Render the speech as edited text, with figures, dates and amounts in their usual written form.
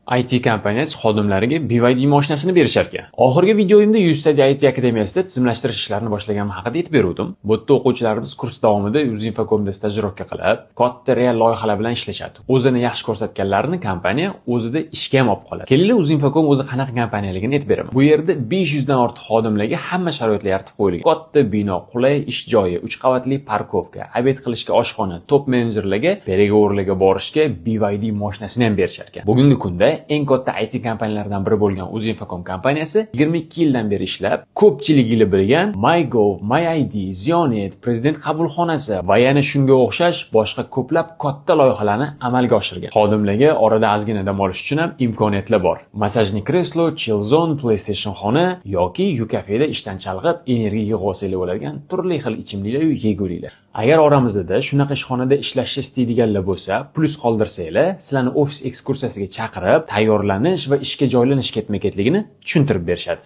IT kompaniyasi xodimlariga BYD mashinasini berishar ekan. Oxirgi videoyimda UStudy IT akademiyasida tizimlashtirish ishlarini boshlaganim haqida aytib beruvdim. Bu yerda o'quvchilarimiz kurs davomida Uzinfocomda stajirovka qilib, katta real loyihalar bilan ishlashadi. O'zini yaxshi ko'rsatganlarini kompaniya o'zida ishga ham olib qoladi. Kelinglar, Uzinfocom o'zi qanaqa kompaniyaligini aytib beraman. Bu yerda 500 dan ortiq xodimlarga hamma sharoitlar yaratib qo'yilgan. Katta bino, qulay ish joyi, 3 qavatli парковка, обед qilishga oshxona, top menejerlarga переговор larga borishga BYD mashinasini ham berishar ekan. Bugungi kunda eng katta IT kompaniyalaridan biri bo'lgan Uzinfocom kompaniyasi 22 yildan beri ishlab, ko'pchiliginglar bilgan MyGov, MyID, Ziyonet, Prezident qabulxonasi va yana shunga o'xshash boshqa ko'plab katta loyihalarni amalga oshirgan. Xodimlarga orada ozgina dam olish uchun ham imkoniyatlar bor. Массажный kreslo, chill zone, PlayStation xona yoki U kafeda ishdan chalg'ib, energiya yig'ib olsanglar bo'ladigan turli xil ichimliklar, yeguliklar. Agar oramizda shunaqa ishxonada ishlashni istaydiganlar bo'lsa, plyus qoldirsanglar, sizlarni ofis ekskursiyasiga chaqirib, tayyorlanish va ishga joylanish ketma-ketligini tushuntirib berishadi.